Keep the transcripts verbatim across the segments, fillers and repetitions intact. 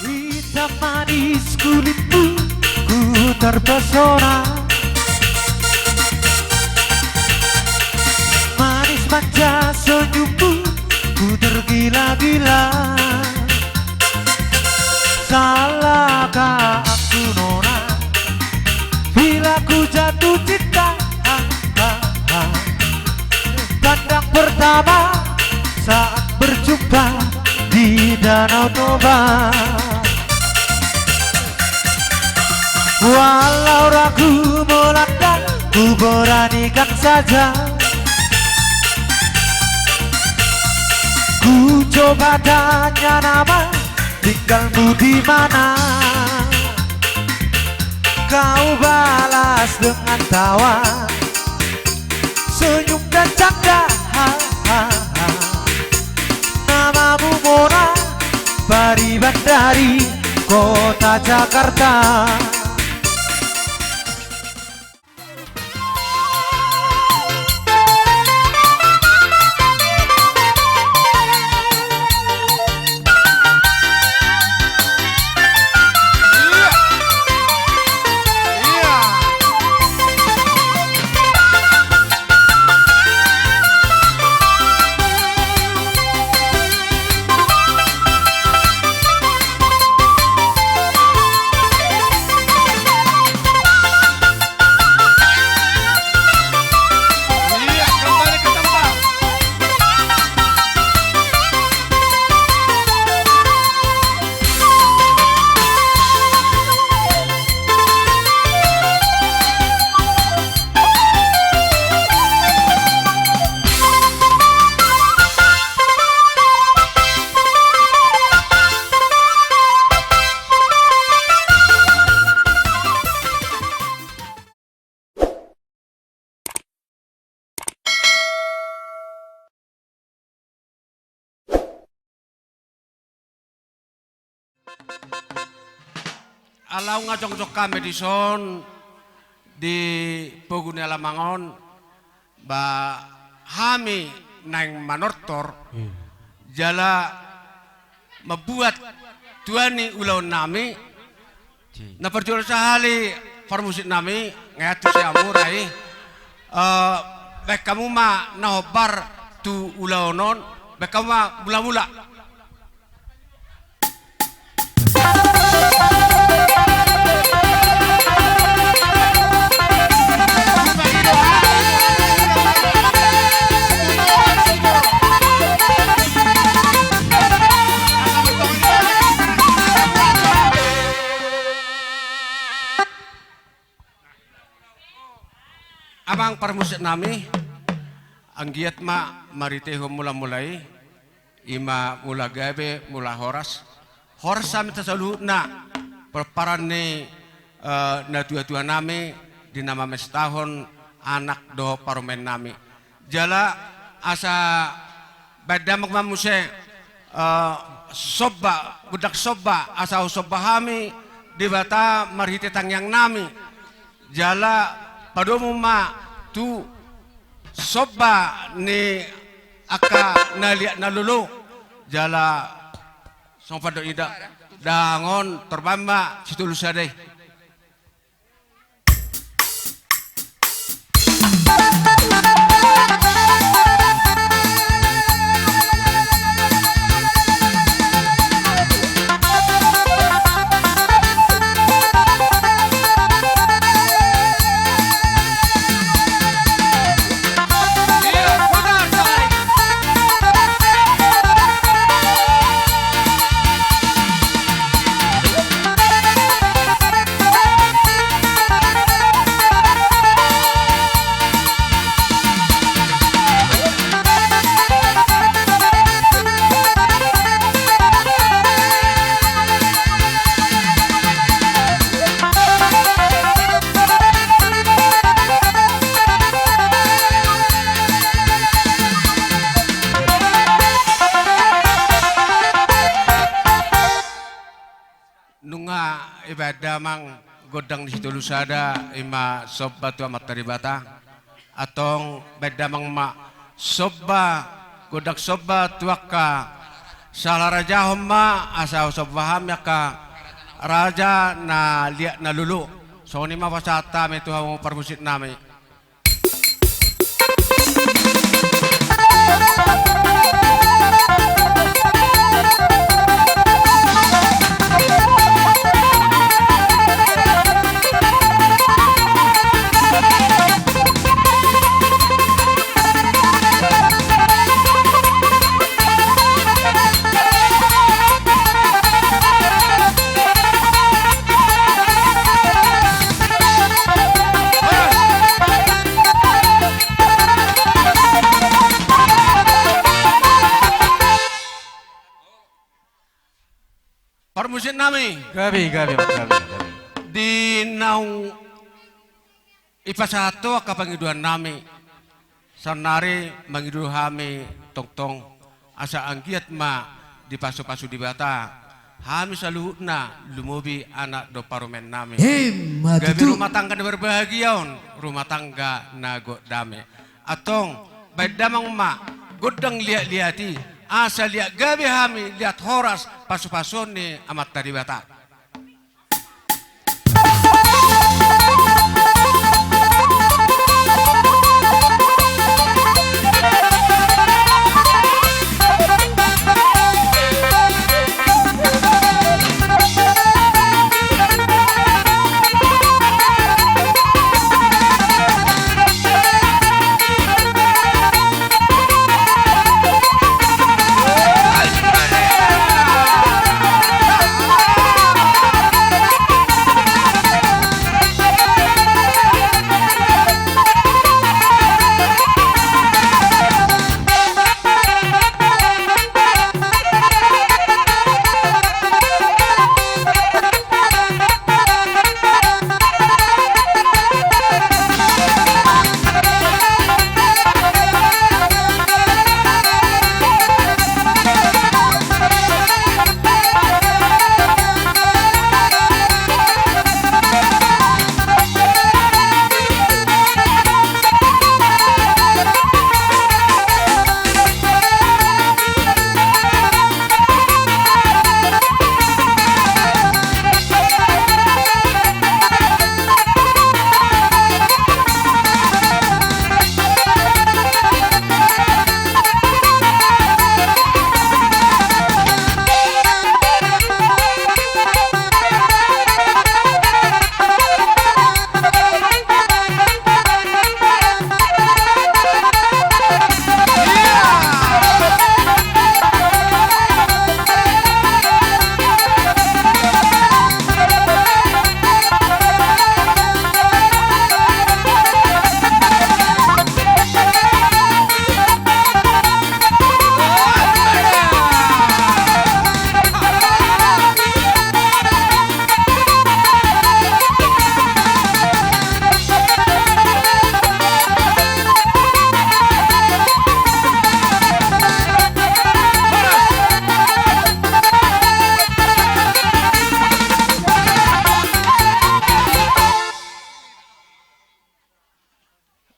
Hitam manis kulitmu, ku terpesona. Manis manja senyummu, ku tergila-gila. Salahkah aku, nona, bila ku jatuh cinta? Ah, ah, ah. Pandang pertama saat berjumpa di Danau Toba. Walau ragu melanda, ku beranikan saja. Ku coba tanya nama, tinggalmu di mana? Kau balas dengan tawa, senyum dan canda, ha, ha, ha. Namamu Mona, pariban dari kota Jakarta. Ala nunga jongjong hami dison di pogu ni alaman on, ba hami naeng manortor, hmm, jala mambuat tua ni ulaon nami. Na parjolo sahali parmusik nami, ngeatu si amura i. Eh, baen hamu ma na hombar tu ulaon on, baen hamu ma mula-mula. Amang parmusik nami, anggiat ma marhitehon mula-mula i, i ma mula gabe, mula horas. Horas hami tu saluhutna, pomparan ni, eh, natua-tua nami, di na mamestahon anak dohot parumaen nami. Jala asa baen damang ma muse, eh, somba, gondang somba, asa husomba hami Debata marhite tangiang nami. Jala padomu ma tu somba ni angka na liat na lolo. Jala songon pandok ni da, dang on torban ma Sitolusada i. Nunga dibaen damang gondang ni Sitolusada, i ma somba tu Amanta Debata. Antong baen damang ma somba, gondang somba tu angka Salah rajahon ma asa husomba hami angka raja na liat na lolo. Songon i ma pasahat hami tu hamu parmusik nami. Parmusik nami. Gabe, gabe, gabe, gabe. Di naung dipasahat ho angka pangidoan nami, saonnari mangido hami tongtong asa anggiat ma dipasupasu Debata hami saluhutna, lumobi anak dohot parumaen nami. Ima tutu. Gabe rumah tangga na berbahagia on, rumah tangga na gok dame. Antong, baen damang ma gondang liatliat i, asa liat gabe hami, liat horas pasupasuon ni Amanta Debata.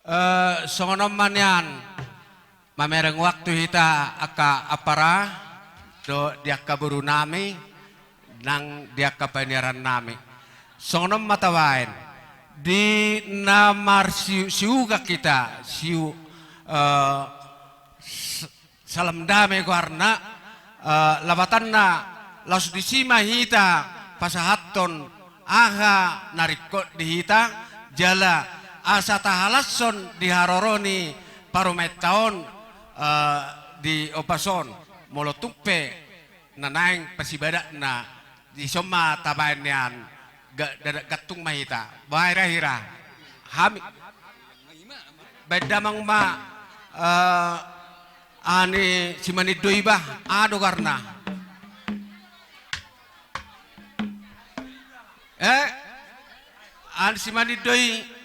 Eh, songon on ma nian, mamereng waktu hita angka ampara dohot di angka boru nami nang di angka paniaran nami. Songon on ma tabaen, di na marsiu-, siuga hita, siu, eh, s-, Salam Dame goarna, eh, lapatanna laos disi ma hita pasahathon aha na ringkot di hita, jala asa tahalashon di haroro ni parumaenta on, eh, di ombas on, molo tung pe na naeng pasibadatna, dison ma tabaen nian, ga-, dadak gantung ma hita. Boha hira-hira. Hami. Baen damang ma, eh, aha ni si Manindo i bah, aha do goarna. Eh? Aha ni si Manindo i.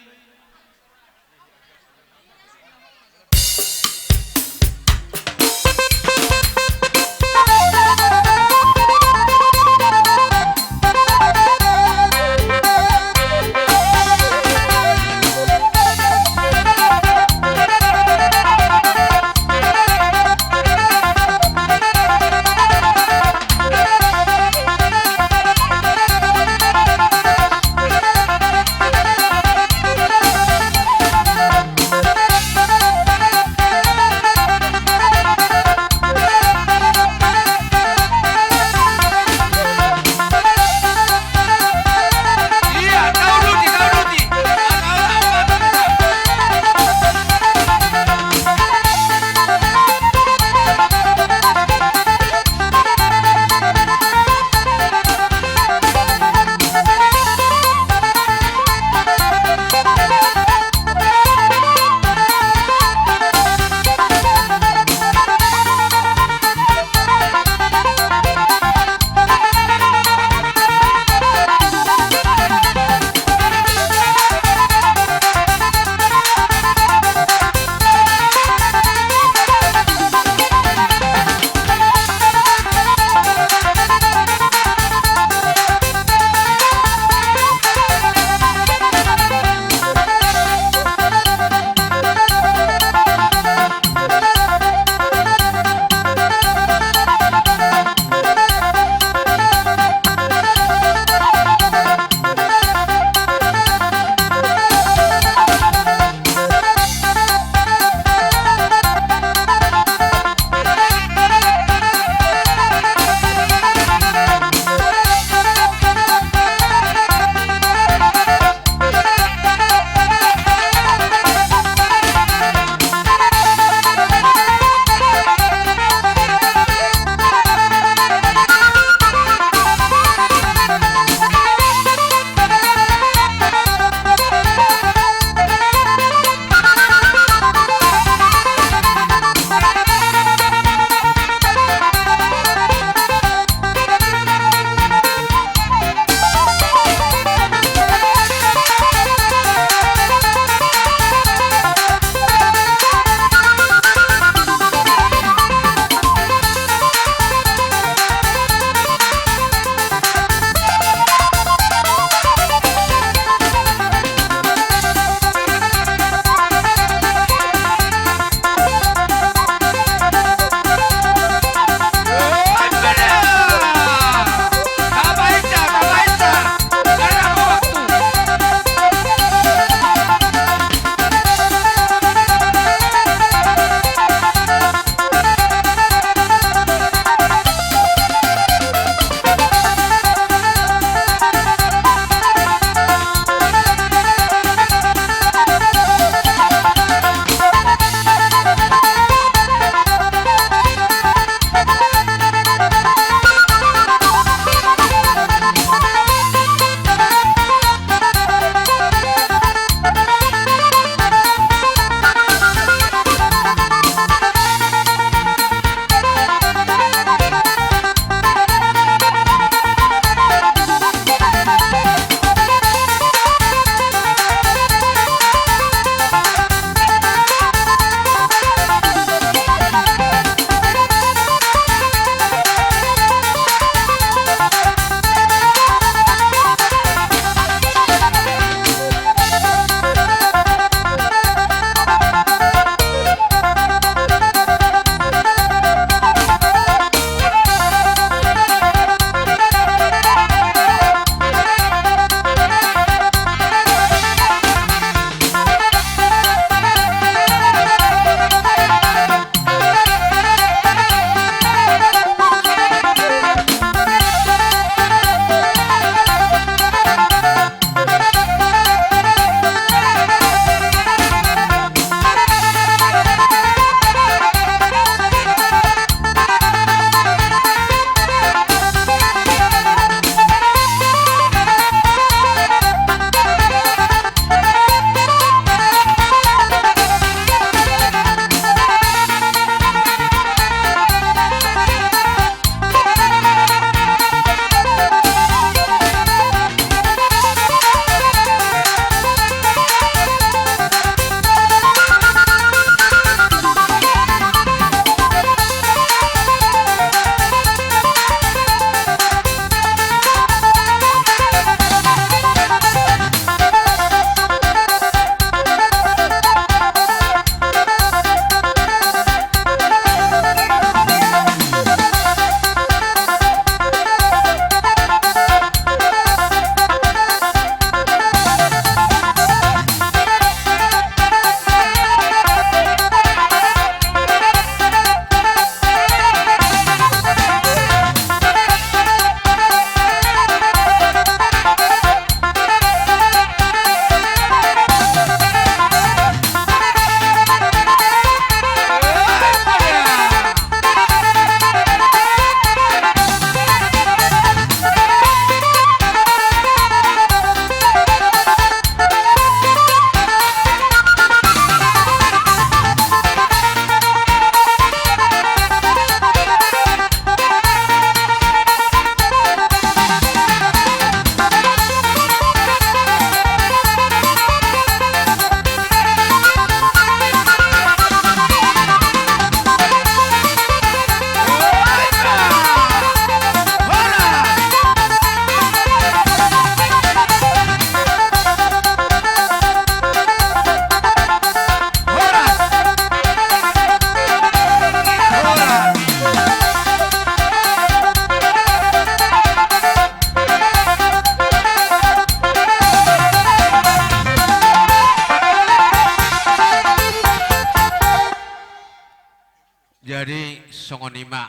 Songon i ma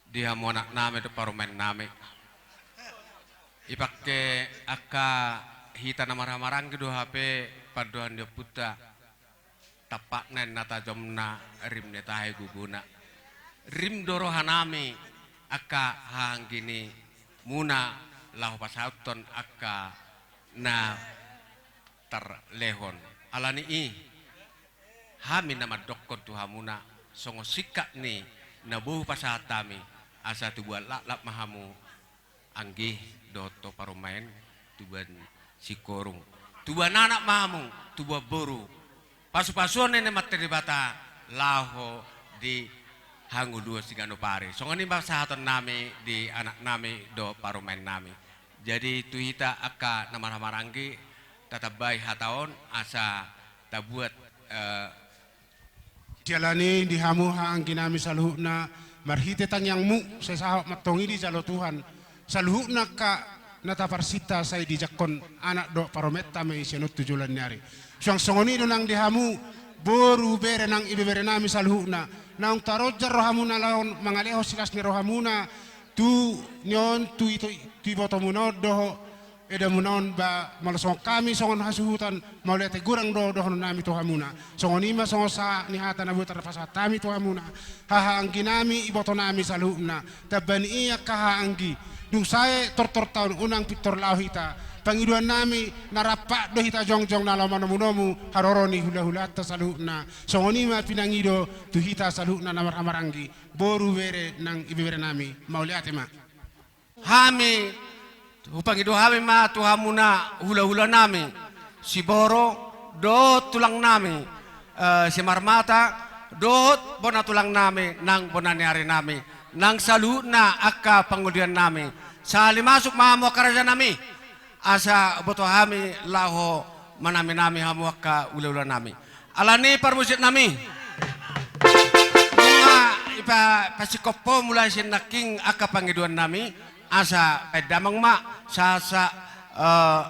di hamu anaknami dohot parumaennami. Ipangke angka hita na marhahamaranggi do hape pandohan ni ompunta. Tampakna ninna tajomna, rim ni tahi gogona. Rim do rohanami angka hahangginimuna laho pasahathon angka na tarlehon. Ala ni i, hami na mandokkon tu hamuna, songon singkat ni na boi hupasahat hami, asa tubuan laklak ma hamu, anggi dohot parumaen, tubuan singkoru, tubuan anak ma hamu, tubuan boru. Pasupasuon ni Amanta Debata laho di hangoluan siganup ari. Songon i ma pasahatonnami di anaknami dohot parumaennami. Jadi tu hita angka na marhahamaranggi, tatambai hata on asa tabuat, eh, Siala ni i di hamu hahangginami saluhutna, marhite tangiangmu sai sahat mantong i dijalo Tuhan. Saluhutna angka na taparsinta sai dijangkon anak dohot parumaenta ma i sian on tu joloan ni ari. Suang songon i do nang di hamu boru bere nang ibeberenami saluhutna. Naung taronjar rohamuna laho mangalehon silas ni rohamuna tu ni on tu i, tu ibotomuna on dohot edamuna on, ba molo songon hami songon hasuhuton, mauliate godang do dohononnami tu hamuna. Songon i ma songon sahat ni hata na boi tarpasahat hami tu hamuna. Hahangginami ibotonami saluhutna. Tamba ni i angka hahanggi, dung sae tortor taon unang pintor laho hita. Pangidoannami na rap do hita jongjong na laho manomunomu haroro ni hulahulanta saluhutna. Songon i ma pinangido tu hita saluhutna na marhahamaranggi, boru bere nang ibeberenami. Mauliate ma. Hami, hupangido hami ma tu hamuna hulahulanami, Siboro, dohot tulangnami, eh, Simarmata, dohot bona tulangnami nang bona ni arinami, nang saluhutna angka pangoliannami. Sahali masuk ma hamu angka rajanami, asa boto hami laho manaminami hamu angka hulahulanami. Ala ni i parmusiknami, nunga ipa-, pasingkop ho mulai sian nangkin angka pangidoannami, asa baen damang ma sahat, eh,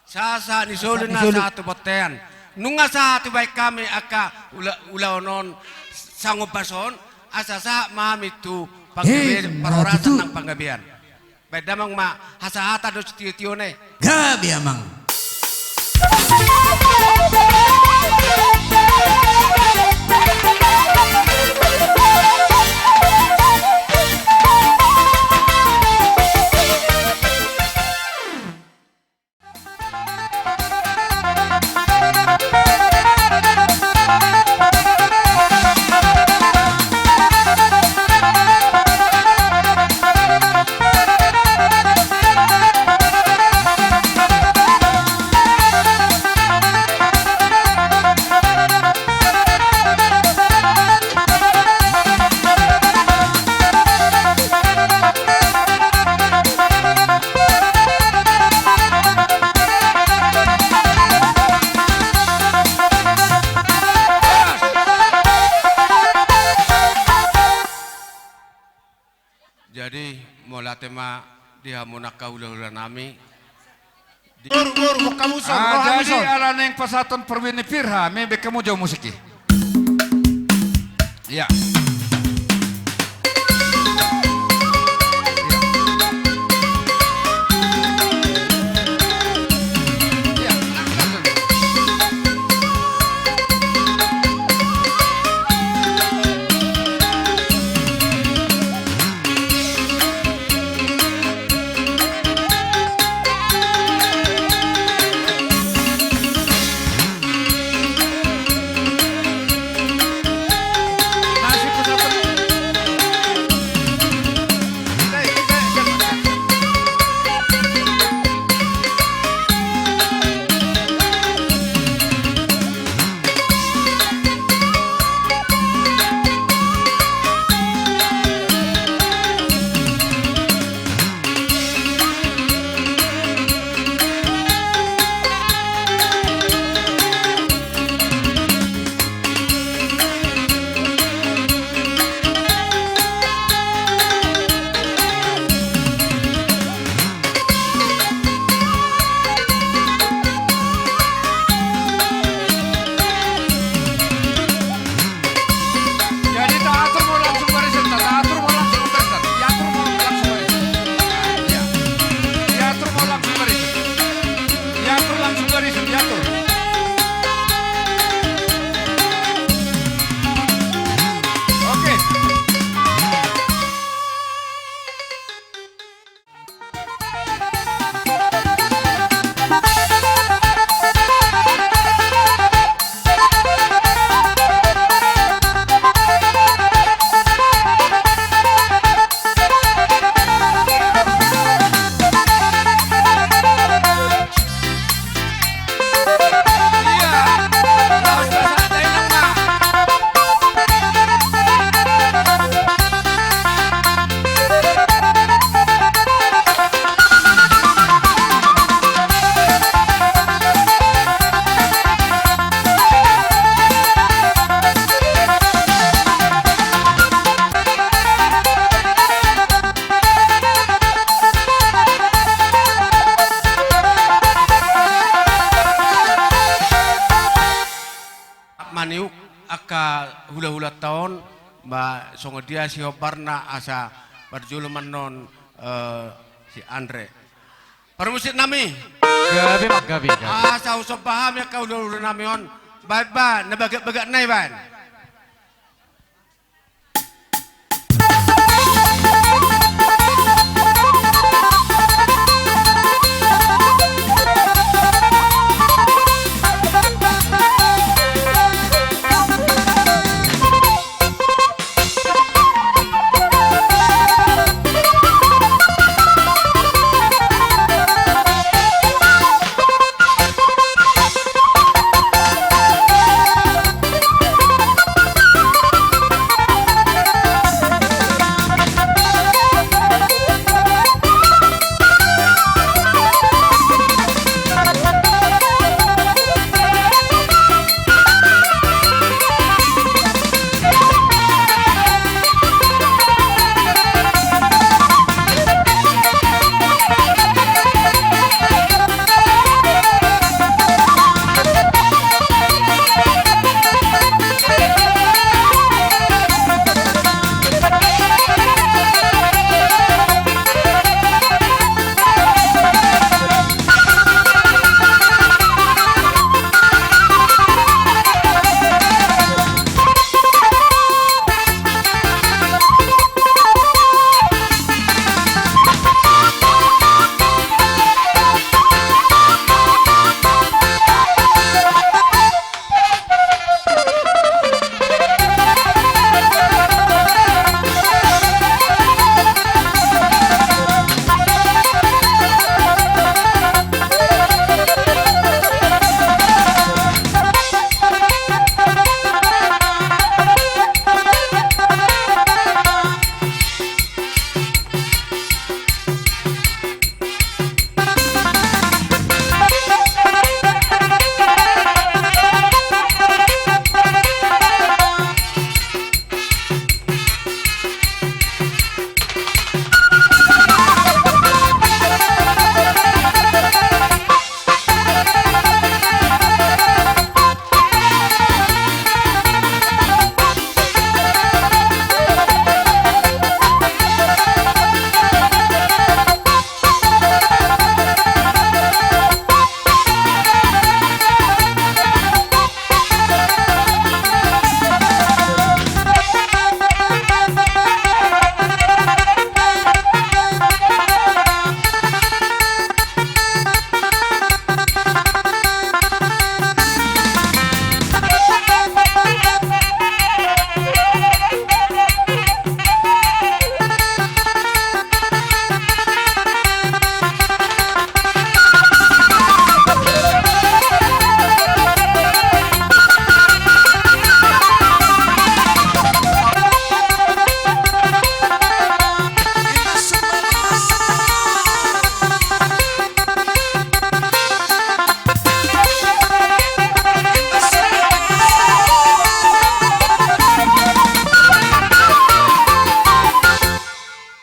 sahat ni solu, sahat ni solu, sahat tu bontean. Nunga sahat tu baen hami angka ula-, ulaon on sangombas on, asa sahat ma hami tu panggabean, eh, parhorasan tutu, nang panggabean. Baen damang ma hasahatan dohot sitiotion i. Gabe, Amang. Jadi, mauliate ma di hamu angka hulahulanami. Boru, boru, boru, hamu son, ah, hamu son. Jadi, ala naeng pasahathon parbue ni pir hami, baen hamu jo musik i. Iya. hulahulanta on, ba songon dia sihombarna asa parjolo annon, eh, si Andre. Parmusik nami. Gabe, manggabe, gabe. Asa husomba hami angka hulahula nami on, baen ba na bagak-bagak na i baen.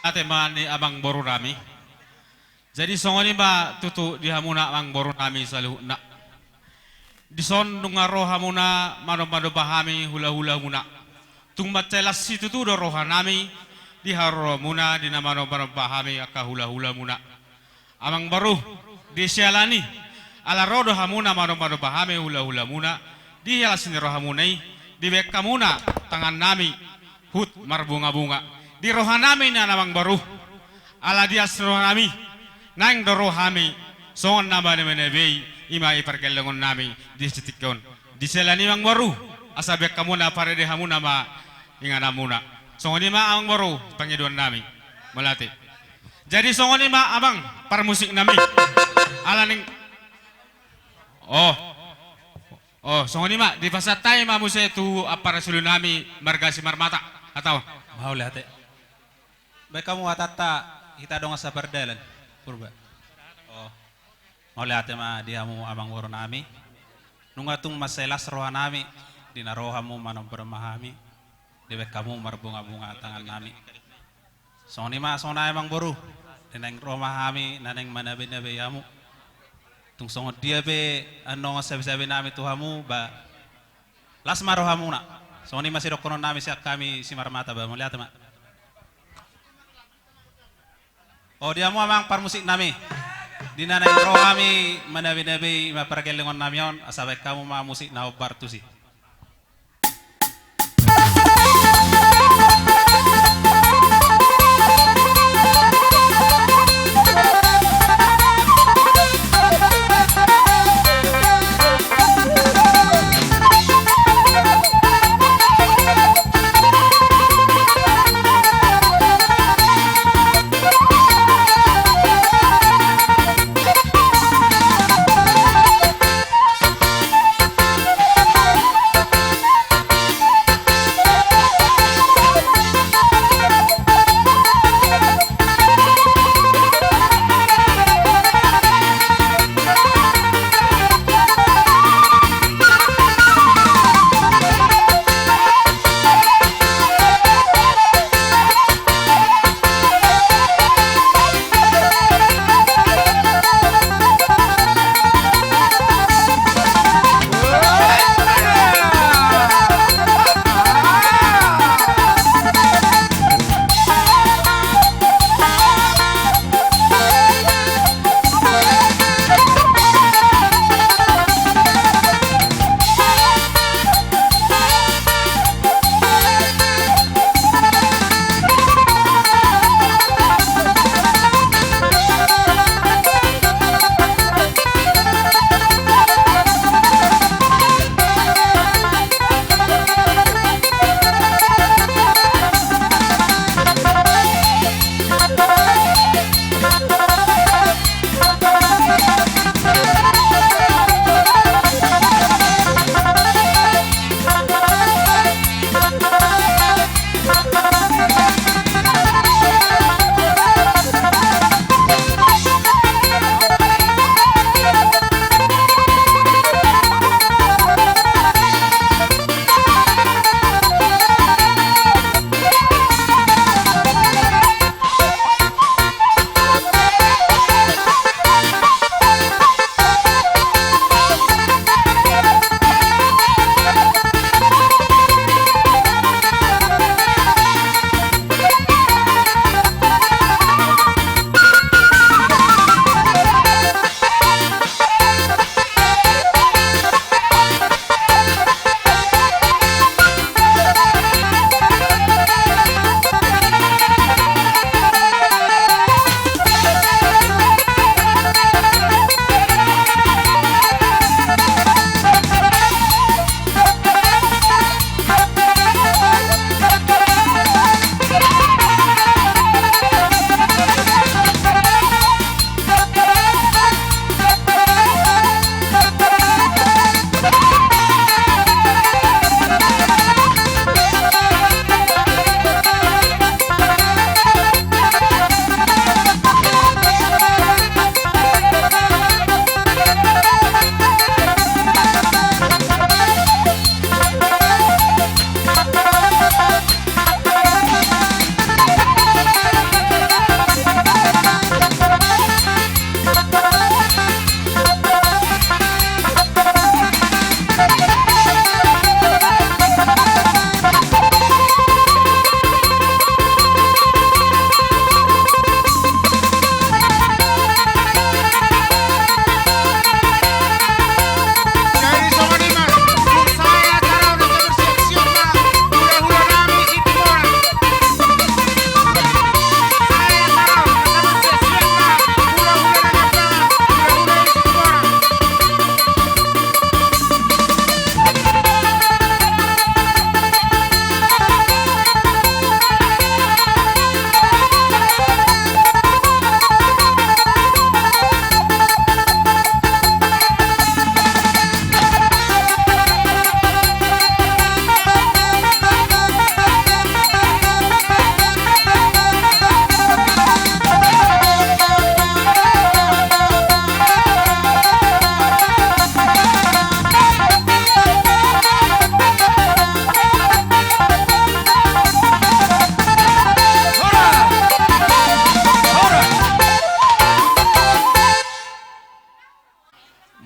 Ate ma ni amangboru nami. Jadi songon i ma tutu di hamuna amangboru nami saluhutna. Dison nunga ro hamuna manomba-nomba hami hulahula muna. Tung mansai las situtu do roha nami di haroramuna di na manomba-nomba hami angka hulahula muna. Amangboru, disiala ni i, ala ro do hamuna manomba-nomba hami hulahula muna, di las ni rohamuna i, dibaen hamuna tangan nami, huhut marbunga-bunga. Di roha nami nian amangboru, ala di las ni roha nami, naeng do ro hami, songon na manabe-nabe i, i ma i pargellengonnami di sitingki on. Disiala ni i amangboru, asa baen hamuna parade hamuna ma ingananmuna. Songon i ma amangboru, pangidoan nami. Mauliate. Jadi songon i ma amang parmusik nami. Ala ning, oh. Oh, songon i ma, dipasahat hami ma muse tu ampara solu nami marga Simarmata. Atau? Mauliate. Baen hamu hatanta, hita dongan sapardalan. Purba. Oh. Mauliate ma di hamu amangboru nami. Nunga tung mansai las roha nami, di na ro hamu manomba-nomba hami. Dibaen hamu marbunga-bunga tangan nami. Songon i ma songon i amangboru. Di naeng ro ma hami, na naeng manabe-nabe hamu. Tung songon dia pe annon sabe-sabe nami tu hamu, ba las ma rohamuna. Songon i ma sidohonon nami sian hami Simarmata, bah, mauliate ma. O, di hamu amang parmusik nami. Di na naeng ro hami manabe-nabe i ma pargellengon nami on, asa baen hamu ma musik na hombar tusi.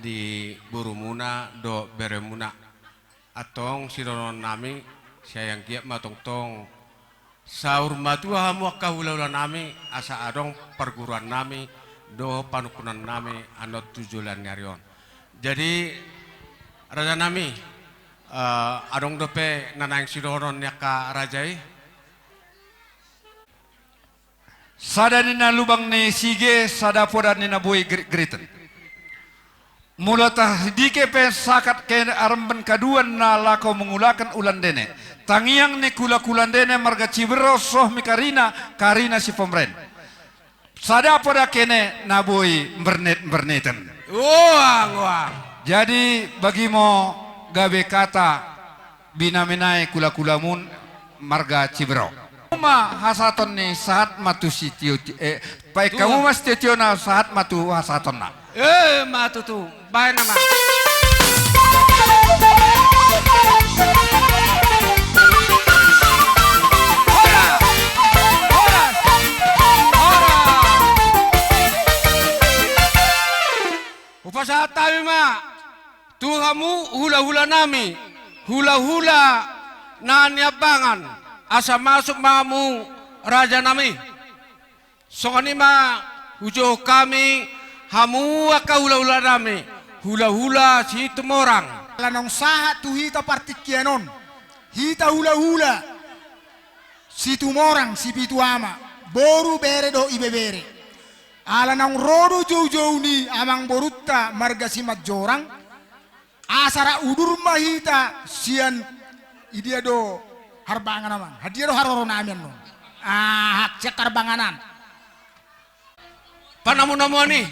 Di borumuna dohot beremuna. Antong sidohonon nami, Sai anggiat ma tongtong saur matua hamu angka hulahulanami, asa adong parguruannami dohot panungkunannami annon tu joloan ni ari on. Jadi, rajanami, eh, adong dope na naeng sidohonon ni angka raja i? Sada ninna lubang ni sige, sada poda ninna boi gritgriten. Molo tadike pe sahat ke aremben kaduan na laho mangulaken ulandene. Tangiang ni hulahulandene marga Ciberro, soh mi karina, karina si Pomren. Sada poda kene na boi mbernetmberneten. Uang, uang. Jadi bagimo gabe hata binamenae hulahulamuna marga Ciberro. Ima hasahaton ni sahat ma tu sitiotio, eh, baen hamu ma sitiotiona, sahat ma tu hasahatonna. Eh, ma tutu, baen nama. Horas! Horas! Horas! Hupasahat hami ma tu hamu hulahulanami, hulahula na niambangan, asa masuk ma hamu rajanami. Songon i ma hujou hami hamu angka hulahulanami, hulahula Situmorang. Ala naung sahat tu hita partingkian on, hita hulahula Situmorang, sipitu ama, boru, bere dohot ibebere. Ala naung ro do joujou ni amangborunta marga Simanjorang, asa rap udur ma hita sian, i dia do harbangan, amang? Handia do haroronami annon? Ah, sian harbangan an. Panamunamuan i.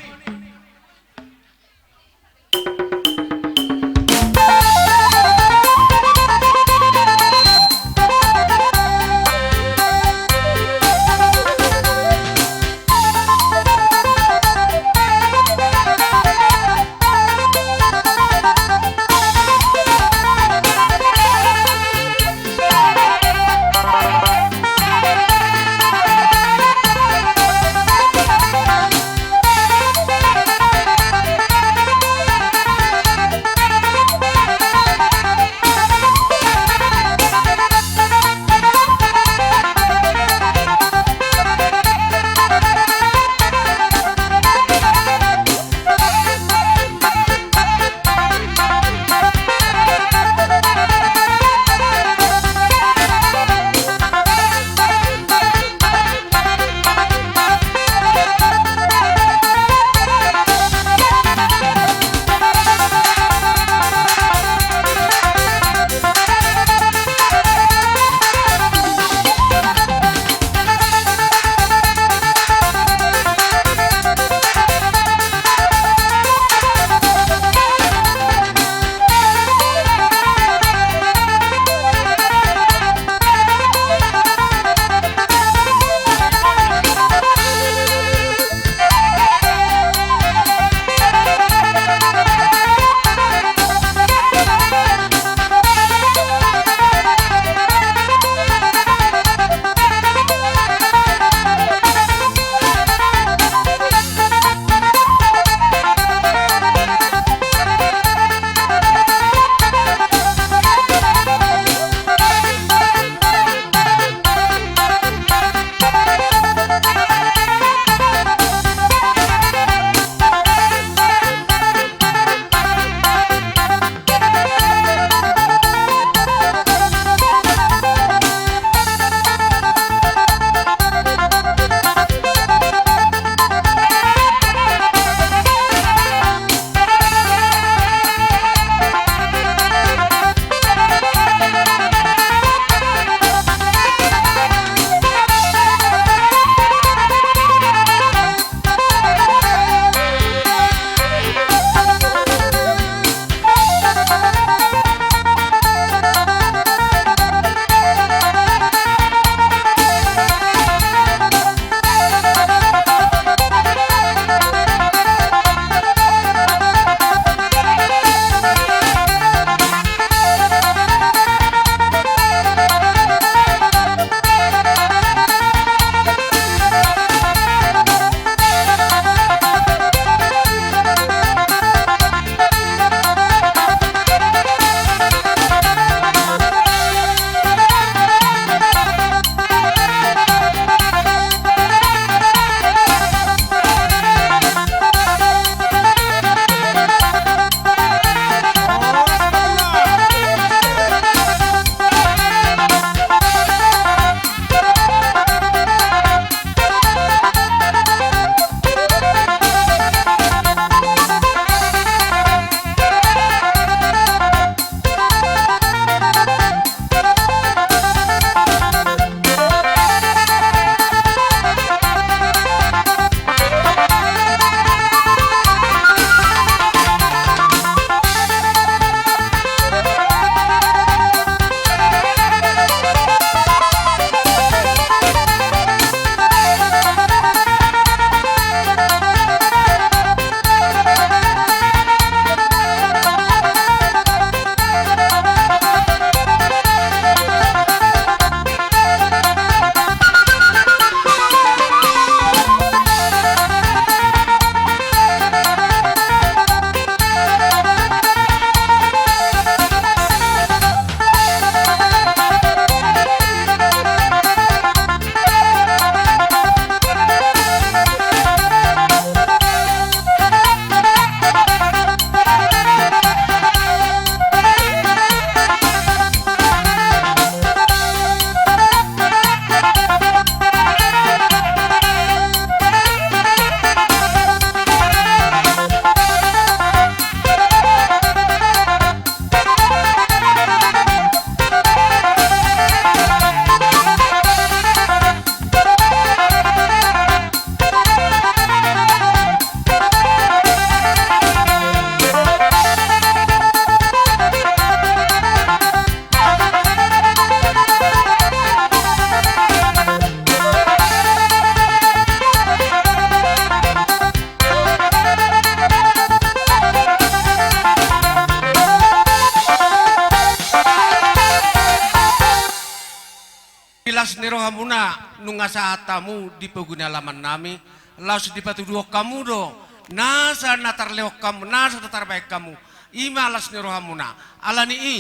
ni rohamuna nunga sahat hamu di pogu ni alaman nami, laos dipatuduhon hamu do nasa na tarlehon hamu, nasa na tarbahen hamu, i ma las ni rohamuna. Alani i,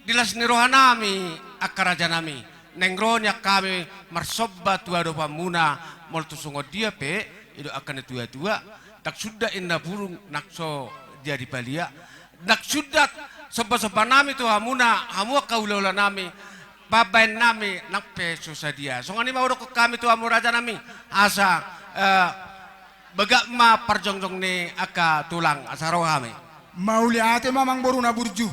di las ni roha nami, angka raja nami, naeng ro nian hami marsomba tu adopanmuna, molo tung songon dia pe didok angka na tua-tua, ndang sundat inna burung nang so jadi palia, ndang sundat sombasomba nami tu hamuna, hamu angka hulahula nami, pambahen nami nang pe so sadia. Songon i ma hudokhon hami tu hamu raja nami, asa, eh, bagak ma parjongjong ni angka tulang, asa ro hami. Mauliate ma amangboru na burju.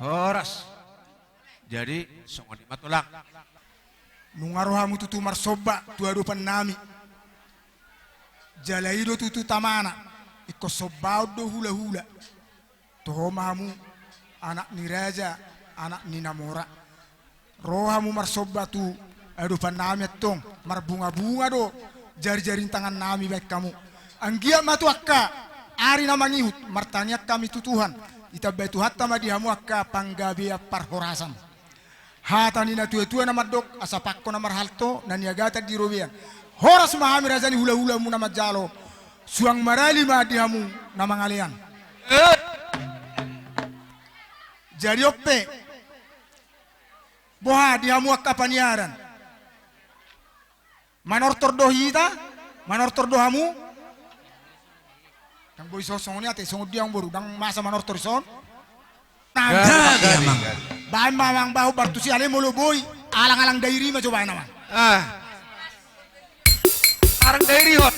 Horas. Jadi songon i ma tulang. Nunga ro hamu tutu marsomba tu adopan nami. Jala i do tutu tamana, ingkon sombaon do hulahula. Toho ma hamu anak ni raja, anak ni na mora. Ro hamu marsomba tu adopan nami antong, marbunga-bunga do jari-jari ni tangan nami baen hamu. Anggiat ma tu angka ari na mangihut, martangiang hami tu Tuhan, ditambai Tuhanta ma di hamu angka panggabean parhorasan. Hata ni na tua-tua na mandok, asa pangko na marhalto, na niagatan di robean. Horas ma hami raja ni hula-hula muna manjalo, suang marali ma di hamu na mangalean. Jadi on pe, boha di hamu angka paniaran? Manortor do hita? Manortor do hamu? Ndang boi so songon i ate, songon dia amang boru, ndang masa manortor dison? Nah, gabe, gabe, amang. Baen ma amang bahu bartusi ale molo boi, alang-alang dairi ma jo baen amang. Ah. Arang dairi hot.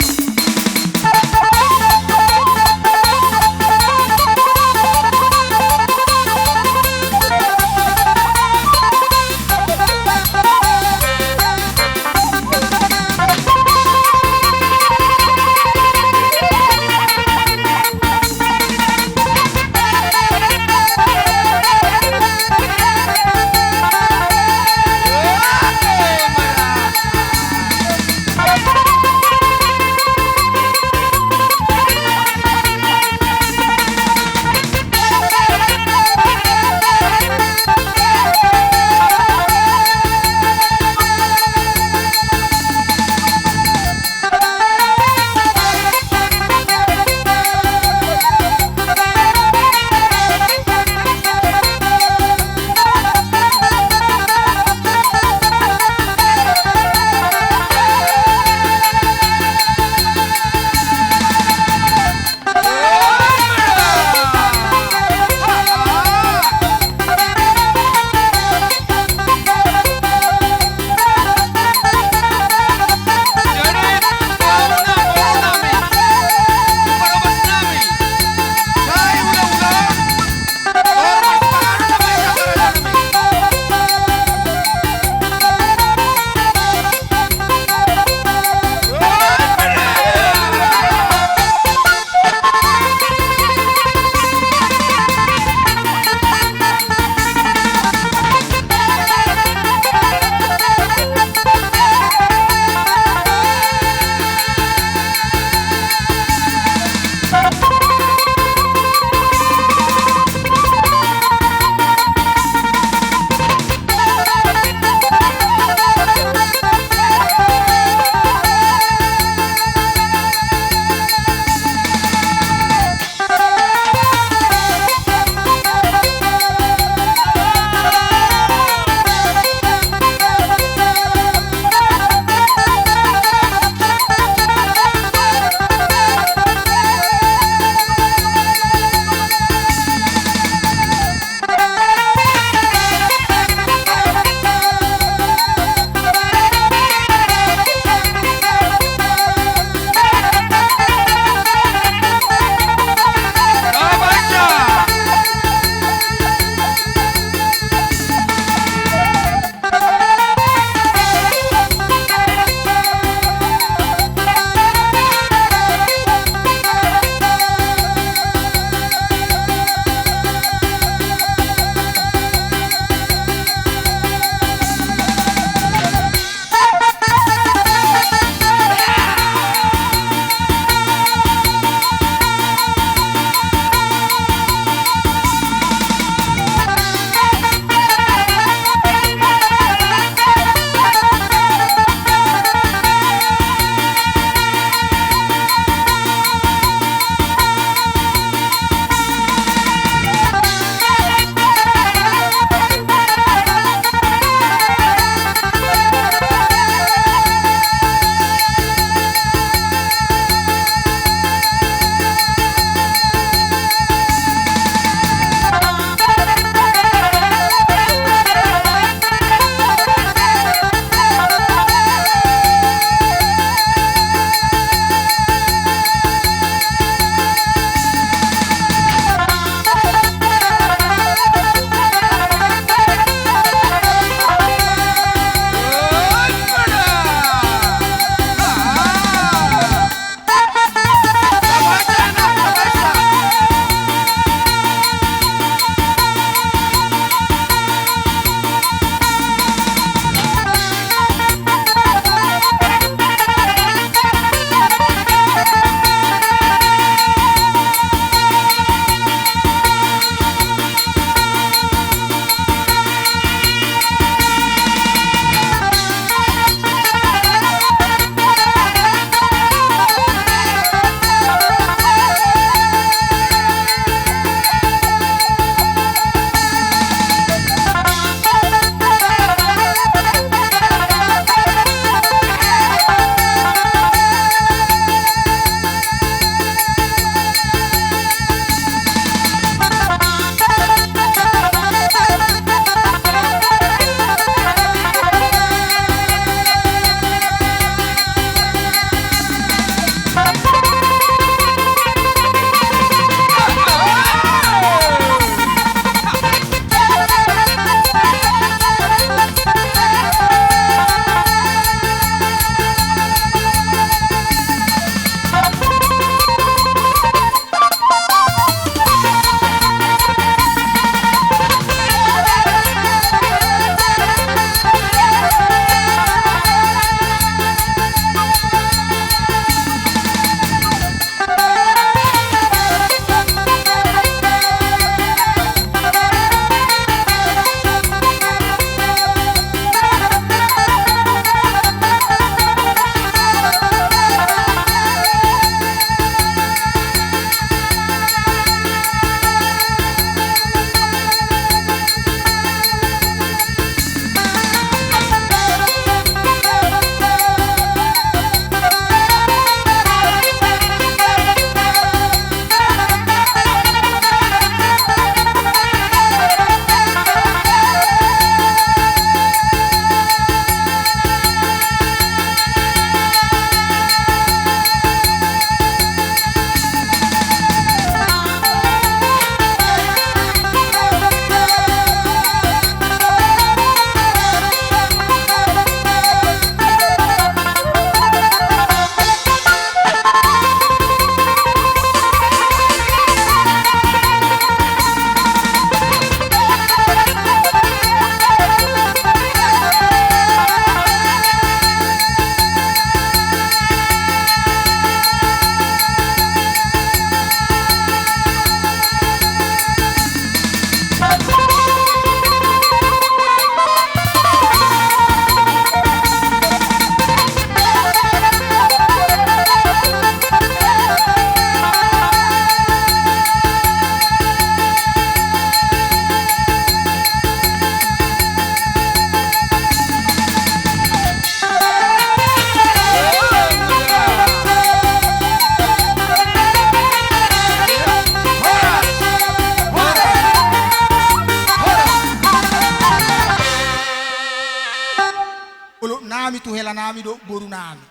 nami dohot boru nami.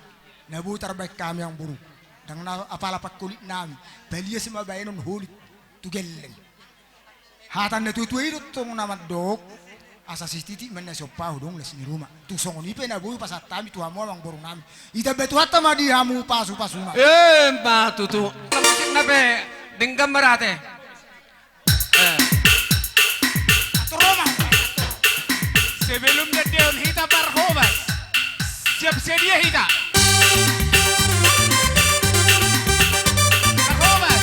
Na boi tarbaen hami amang boru. Ndang na apala pangholit nami. Palias ma baenon holit tu gelleng. Hata na tuatua i do tong na mandok. Asa sititi ma na siompa hudong las ni ruma. Tung songon i pe na boi pasahat hami tu hamu amang boru nami. Itamba Tuhanta ma di hamu pasupasuna. Emma tutu. Musik na pe denggan ma rate. Eh. Atur Roma. Sebelum dendehon hita parhobas, siap sedia hita. Parhobas.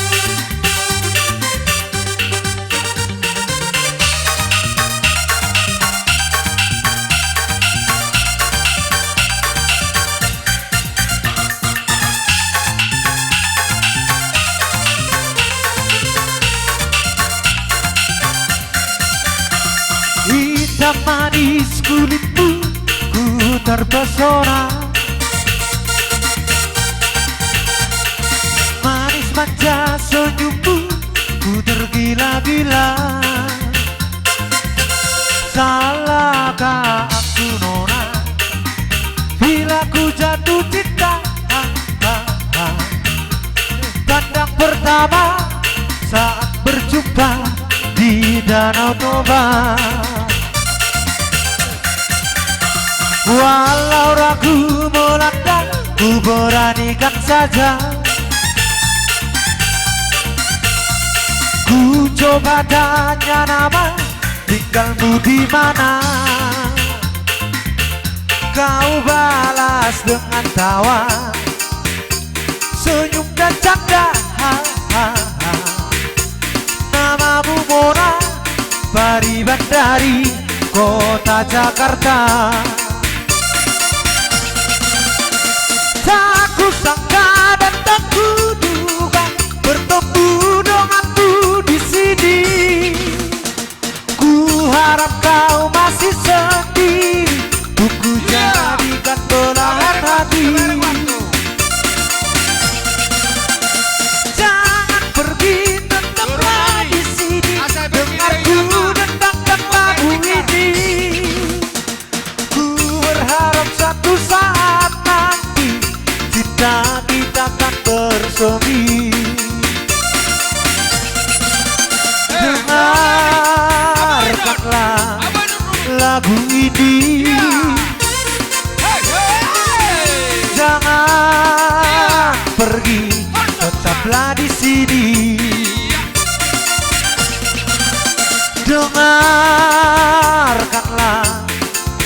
Hitam manis kulitmu, ku terpesona. Manis manja senyummu, ku tergila-gila. Salahkah aku nona bila ku jatuh cinta? Ha, ha, ha. Pandang pertama saat berjumpa di Danau Toba. Walau ragu melanda, ku beranikan saja. Ku coba tanya nama, tinggalmu di mana? Kau balas dengan tawa, senyum dan canda. Ha, ha, ha. Namamu Mona, Pariban dari kota Jakarta. Tak kusangka dan tak kuduga bertemu denganmu di sini. Ku harap kau masih sendiri, ku jadikan belahan hati. Jangan pergi, tetaplah di sini. Dengar ku dendangkan lagu ini. Ku berharap satu saat nanti cinta kita akan bersemi. Dengarkanlah lagu ini. Jangan pergi, tetaplah di sini. Dengarkanlah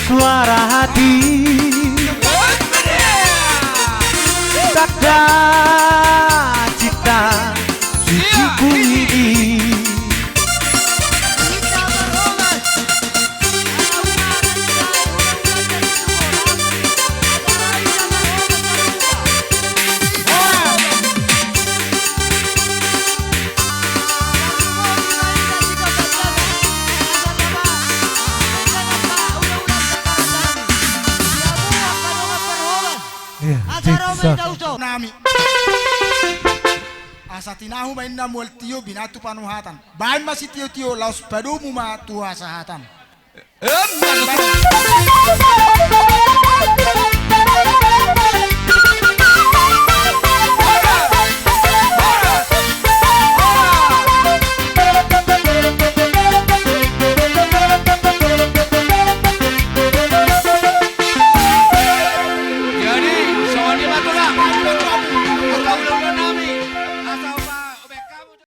suara hati. Tanda cinta suciku ini. Nami. Asa tinahu ma inna mual tio binatu panuhatan. Baen ma sitiotio laos padomu ma tu hasahatan. Emma tutu.